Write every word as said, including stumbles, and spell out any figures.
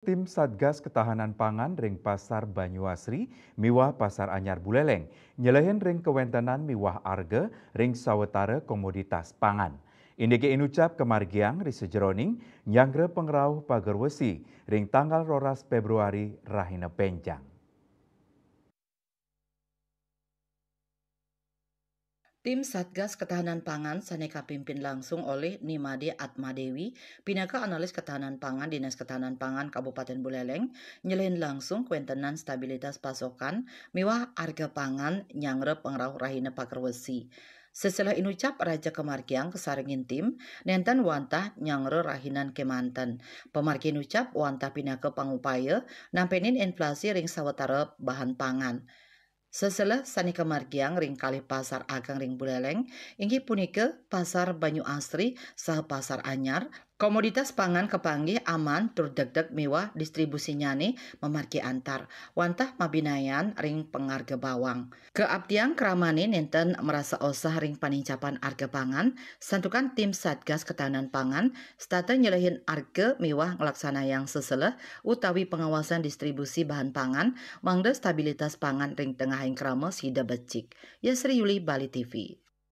Tim Satgas Ketahanan Pangan ring Pasar Banyuasri miwah Pasar Anyar Buleleng nyelehin ring kawéntenan miwah arga ring sawetara komoditas pangan. Indiké inucap kamargiang ri sajeroning nyanggra pangrauh pager wesi ring tanggal roras Februari rahina bénjang. Tim Satgas Ketahanan Pangan sané kapimpin langsung olih Ni Made Atma Dewi, pinaka analis ketahanan pangan Dinas Ketahanan Pangan Kabupaten Buleleng, nyelehin langsung kawéntenan stabilitas pasokan miwah arga pangan nyanggra pangrauh rahina pager wesi. Seseleh inucap raja kamargiang kasarengin tim, nénten wantah nyanggra rahinan kémanten. Pamargi inucap wantah pinaka pangupaya nampenin inflasi ring sawetara bahan pangan. Seseleh sané kamargiang ring kalih pasar ageng ring Buleleng, inggih punika Pasar Banyu Asri saha Pasar Anyar, komoditas pangan kapanggih aman tur degdeg miwah distribusinyané mamargi antar, wantah mabinayan ring pangarga bawang. Kaaptiang kramané nénten marasa osah ring panincapan arga pangan, santukan tim Satgas Ketahanan Pangan setata nyelehin arga miwah nglaksanayang seseleh utawi pengawasan distribusi bahan pangan, mangda stabilitas pangan ring tengahing krama sida becik. Yasri Yuli, Bali T V.